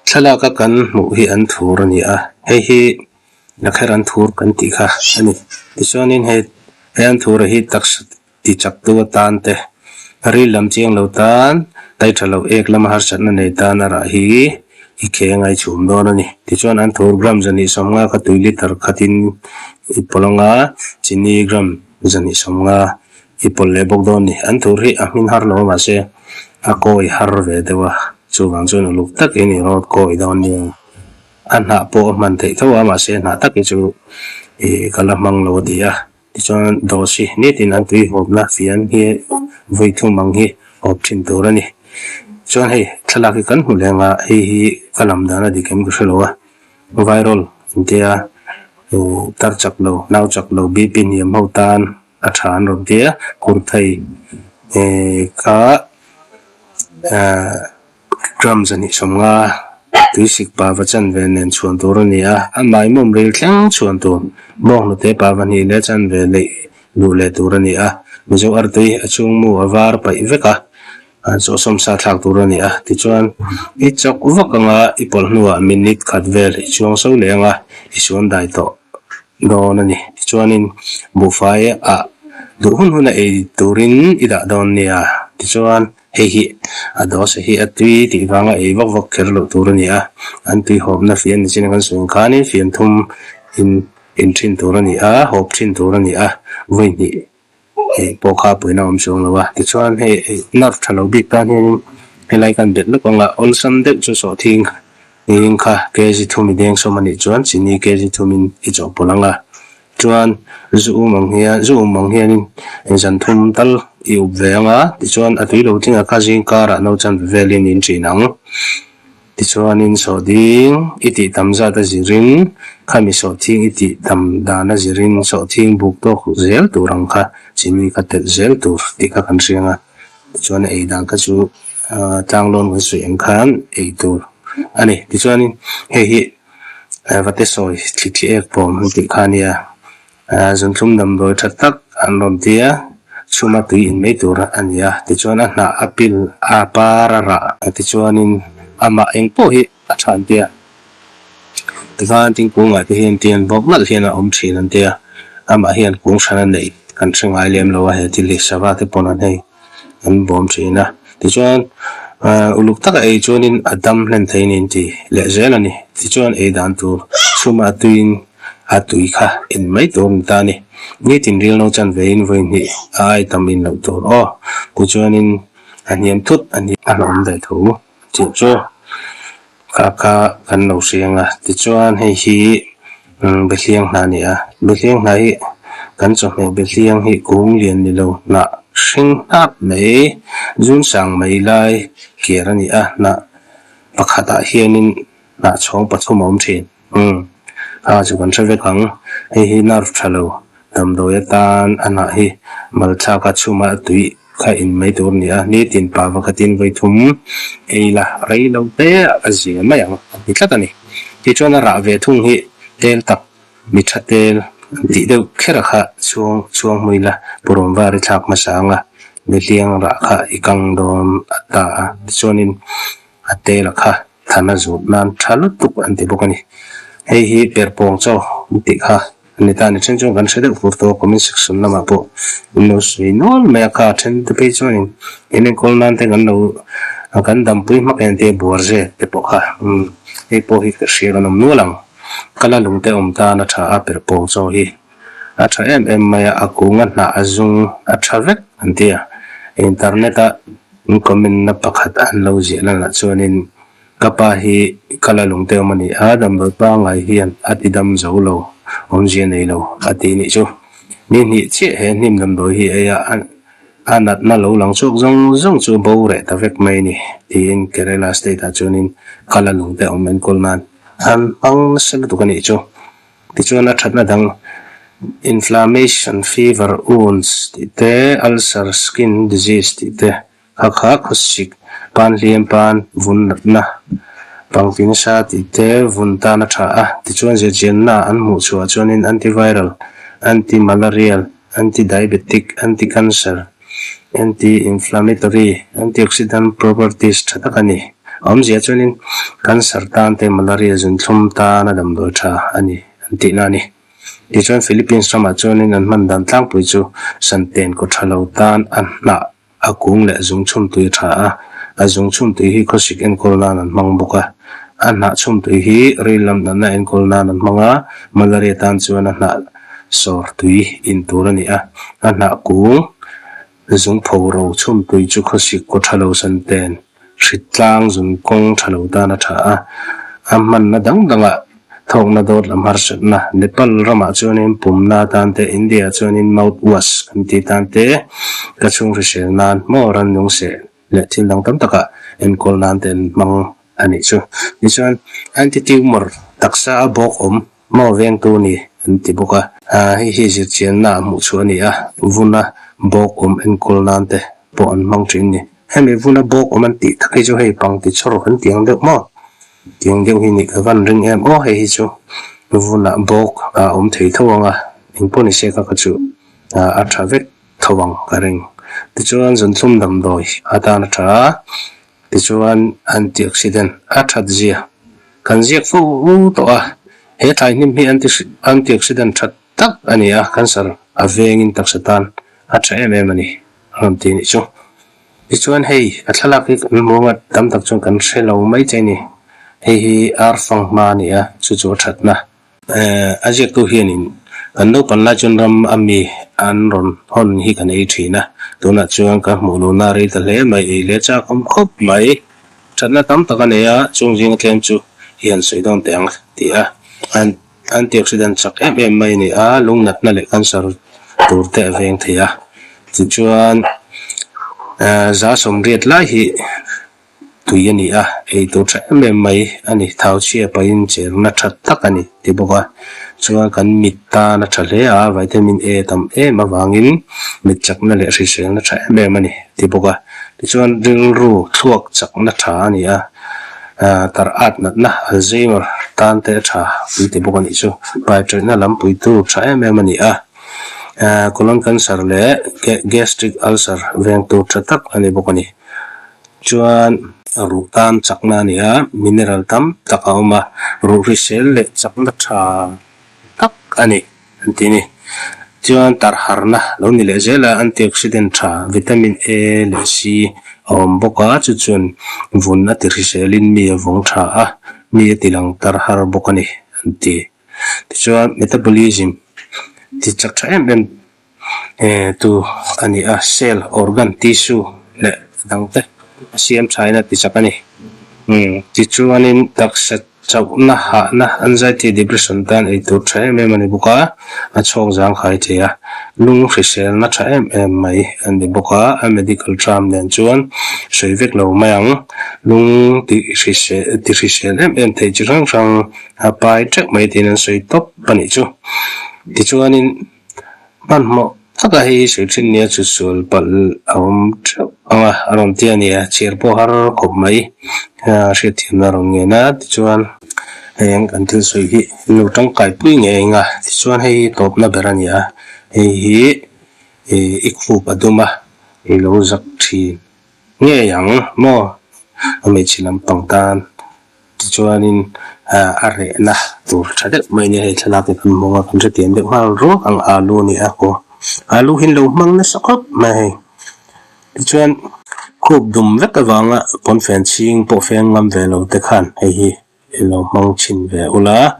Thlalak a kan hmuh hi an thur a ni a hei hi lakher an thur kan tih kha a ni tichuanin hei he an thur hi taksa ti chak tu atan te ril lam chiang lo tan tai tha lo ek lama harsatna nei tan a rah hi i kheng a i chhum dawn a ni tichuan an thur gram zahnih sawmnga kha tui liter khatin i pawlh anga chini gram zahnih sawmnga i pawlh leh bawk dawn a ni. An thur hi a hmin har lo a mahse a kawi har ve deuh a, chuvang chuan uluk takin i rawt kawi dawn nia. A hnah pawh a hman theih tho a mahse hnah tak hi chu ih ka la hmang lo a ti a, tichuan dawh hi nitin an tui hawpna fian hi vawi thum ang hi hawp thin tur a ni. Chuan hei thlalak hi kan hmu leng a, hei hi ka lam dan a dik em ka hre lo a. Viral intia ih tar chak lo, nau chak lo, BP hniam ho tan a tha an rawn ti a kurthei eh kha ah gram zahnih sawmnga tuisik pava chanve nen chhuan tur a ni a a maimawm ril thleng chhuan tur bawng hnute pava hnih leh chanve leih luh leh tur a ni a mizo artui a chhungmu a var paih vek a an sawhsawm sa thlak tur a ni a tichuan i chawk vak anga i pawlh hnuah minute khat vel i chhuang so leh anga i suan dai tawh. dawn a ni. Tichuanin buhfai ah duh hun hun a ei turin i dah dawn nia. Tichuan hei hi a dose hi a tui tih vanga ei vak vak kher loh tur a ni a. An tui hawpna fian ni chin a kan sawi ang khanin fian thum in in thin tur a ni a, hawp thin tur a ni a, vawi hnih hei pawh kha puina awm chuang lo a. Tichuan hei nerve tha lo bik tan hianin helai kan bet lawk anga awlsam deuh chu sawhthing Eng kha kg thum i deng sawm a nih chuan chini kg thumin i chawhpawlh ang a, chuan zu um ang hian zu um ang hianin zan thum tal i up ve ang a, tichuan a tui lo tling a kha zing karah no chan ve velin in ṭin ang. Tichuanin sawhding i tih tam zat a zirin khami sawhthing i tih tam dan a zirin sawhthing buk tawk zel tur ang kha chini kha telh zel tur tih kha kan hriang a. Tichuan a ei dan kha chu tlanglawn kan sawi ang khan ei tur a ni. Tichuanin hei hi vate sawi thli thli ek pawm an tih kha a nia. Zunthlum damdawi tha tak an rawn ti a, chhuma tui in mai tur a ni a. Tichuan a hnah a pil a par a rah tichuanin amah eng pawh hi a tha an ti a. Tikhan thingkungah te hian tian bawk nalh hian a awm thin an tia, amah hian kung hran a neih kan hre ngai lem lo a, he thil hi sava te pawn an hei an bawm thin a. Tichuan ah uluk taka ei chuanin a dam hlen thei a ni an ti leh zel a ni. Tichuan ei dan tur chhuma a tuiin a tui kha en mai tur a ni ta a ni. Nitin ril no chan vein vawi hnih a ai tam in loh tur aw. Tichuanin a hniam thut a ni a hlawm ve tho tih chu. Kha kha kan lo hriang a, tichuan hei hi Behliang hna a ni a, Behliang hna hi kan chawhmeh Behliang hi kung lian ni lo hnah hring hnap mai zun sang mai lai kiar a ni a, hnah pakhatah hianin hnah chhawng pathum a awm thin. Umm kha chu kan hre vek ang, hei hi nerve tha lo Damdawi atan a hnah hi malthlak a chhuma tui kha in mai tur a ni a, nitin pa vakhatin vawi thum ei la rei lo te a zia mai ang a ti tlat a ni. Tichuan a rah ve thung hi tel tak mi tha tel an tih deuh kher a kha chhuang chhuang hmui la purawn var i thlak hmasa ang a, mihliang rah kha i kang dawn a ta a, tichuanin a tel a kha than a zut nan tha lutuk an ti bawk a ni. Hei hi perpawng chaw an tih kha. A ni ta ni then chuan kan hre deuh fur tawh a, comment section lamah pawh min lo sawi nual mai a, kha then te phei chuanin in enkawl nan te kan lo kan dampui hmak em te buar zet te pawh kha umm hei pawh hi ka hria kan awm nual ang ka la lung te awm tan a tha a per pawng chaw hi a tha em em mai a, a kung a hnah a zung a tha vek an ti a, internet a in comment na pakhat an lo ziah lanah chuanin. Ka pa hi ka la lung teuh a ni a, damdawi pangngai hian a ti dam zo lo, awmzia nei lo a ti nih chu. Ni hnih chiah he hnim damdawi hi ei a, a natna lo lang chhuak zawng zawng chu bo reh ta vek mai ni, tiin Kerala state ah chuanin ka la lung te awm enkawl nan an hmang nasa lutuk a nih chu. Tichuan a thatna dang inflammation, fever, wounds tih te, ulcer, skin disease tih te, Kha kha khawsik pan hliam pan vun natna pangtin sa tih te vun tan a tha a, tichuan zirchianna an hmuh chhuah chuanin antiviral, anti-malarial, anti-diabetic, anti-cancer, anti-inflammatory, antioxidant properties tha tak a ni. A awmzia chuanin cancer tan te malaria zunthlum tana damdawi tha a ni an tihna a ni. Tichuan Philippines ramah chuanin an hman dan tlangpui chu santen kaw tha lo tan a hnah a kung leh zung chhum tui a tha a, a zung chhum tui hi khawsik enkawl nan an hmang bawk a. A hnah chhum tui hi ril lam natna enkawl nan an hmang a, malaria tan chuan a hnah sawr tui in tur a ni a. A hnah kung zung pho ro chhum tui chu khawsik kaw tha lo san ten hritlang zun kawng tha lo tan a tha a. A hmanna dang dangah Thawkna dawt lam harsatna, Nepal ramah chuanin pumna atan te, India-ah chuanin mouth wash kan tih tan te, ka chhung hrisel nan maw rannung seh leh thil dang tam takah enkawl nan te an hmang a nih chu. Tichuan, anti-tumor taksa a bawk awm maw vengtu ni an ti bawk a. Hei hi zirchianna ah hmuh chhuah a ni a, vuna bawk awm enkawl nan te pawh an hmang thin ni. Hemi vuna bawk awm an tih tak hi chu hei pangti chawr kan ti ang deuh maw? Tiang deuh hi nih ka van ring em aw hei hi chu vunah bawk a awm thei tho ang a, engpawh ni se ka kha chu a tha vek tho ang ka ring. Tichuan zunthlum damdawi atan a tha a, tichuan antioxidant a that zia kan ziak fo tawh a, he thlai hnim hi antioxidant tha tak a ni a, cancer a vengin taksa tan a tha em em a ni a rawn ti nih chu. Tichuan hei a thlalak hi kan hmu anga tam tak chuan kan hre lo mai che a ni. Hei hi ar fang hma a ni a, chu chu a thatna. Eh a ziaktu hianin kan naupang lai chuan ram a mi an rawn hawn hi kan ei thin a, tunah chuan ka hmuh luhna a rei ta hle mai, ei leh chak awm khawp mai. Thatna tam tak a nei a, chung zinga tlem chu i han sawi dawn teh ang ti a. Antioxidant chak em em mai a ni a, lung natna leh cancer tur te a veng thei a. Tichuan za sawmriat lai hi tui a ni a, ei tur tha em em mai a ni. Thau chhia pahin cherna tha tak a ni ti bawk a. Chuan kan mit tan a tha hle a, vitamin A tam em avangin mit chakna leh hriselna tha em em a ni ti bawk a. Tichuan rilru thluak chakna tha a ni a. Tar at natna Alzheimer tan te a tha an ti bawk a nih chu. Pai tawihna lampuitu tha em em a ni a. Colon cancer leh gastric ulcer vengtu tha tak a ni bawk a ni. Chuan ruh tan chakna a ni a, mineral tam tak a awm a, ruh hrisel leh chakna tha tak a ni. An ti ni. Chuan tarharna lo ni leh zel a, antioxidant tha vitamin A leh C a awm bawk a, chu chuan vun a ti hriselin mi a vawng tha a, mi a ti lang tarhar bawk a ni an ti. Tichuan metabolism ti chak tha em em tu a ni a, cell, organ, tissue leh dang te a siam thain a ti chak a ni. Tichuanin taksa Chauhna, hahna, anxiety, depression tan ei tur tha em em a ni bawk a, a chhawk zang khai thei a, lung hriselna tha em em mai a ni bawk a, a medical term nen chuan sawi vek lo mai ang, lung ti hrisel ti hrisel em em thei chi hrang hrang a pai teuh mai tiin an sawi tawp a nih chu. Tichuanin hmanhmawh taka hei hi sawi thin nia chu sual palh a awm theuh ang a, a rawn ti a ni a, chhiar pawh har khawp mai a hriatthiamna a rawn ngen a, tichuan hei ang kan thil sawi hi an lo tangkai pui ngei ang a, tichuan hei hi tawpna ber a ni a, hei hi ih i khup a dum a, i lo zak thin ngei ang maw a hmeichhe lampang tan. Tichuanin a rehna tur tha deuh mai nia hei thlalak hi kan hmang a, kan hrethiam deuh nghal ruak ang alu a ni a aw. Alu hi an lo hmang nasa khawp mai hei. Tichuan khup dum vek avanga pawnfen chhing pawh feng ngam ve lo te khan hei hi i lo hmang chhin ve ula,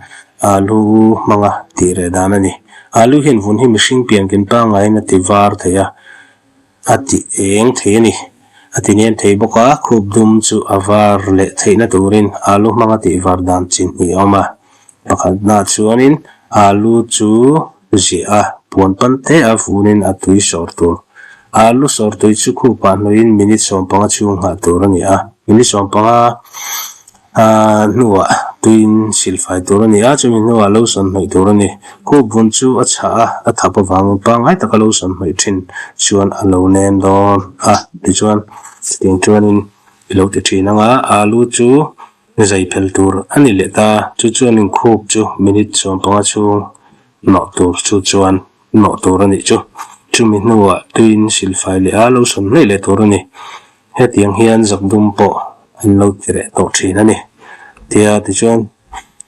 alu hmanga tih reh dan a ni. Alu hian vun hi mihring pian kin pangaiin a ti var thei a. A ti eng thei a ni. A ti nem thei bawk a, khup dum chu a var leh theihna turin alu hmanga tih var dan chi hnih a awm a. Pakhatnaah chuanin alu chu ziah a, puan pan te a funin a tui sawr tur. Alu sawr tui chu khupah hnuaiin minute 15 chhung nghah tur a ni a. Minute 15 A hnuah tuiin silfai tur a ni a, chumi hnuah lo sawn hnawih tur a ni. Khup vun chu a chhah a, a thap avangin pangngai taka lo sawn hnawih thin chuan a lo nem dawn a. Tichuan, chutiang chuanin i lo ti thin ang a, alu chu zai phel tur a ni leh ta. Chu chuanin khup chu minute 15 chhung nawh tur chu chuan nawh tur a nih chu. Chumi hnuah tuiin silfai leh a, lo sawn hnawih leh tur a ni. Hetiang hian zakdum pawh an lo ti reh tawh thin a ni. Tia tichuan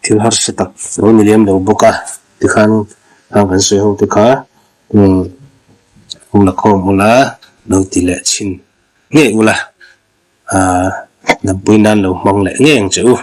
thil harsa tak lo ni lem lo bawk a, tikhan khang kan sawi ho te kha umm la khawm ula lo ti leh chhin ngei ula, aah dampui nan lo hmang leh ngei ang che u.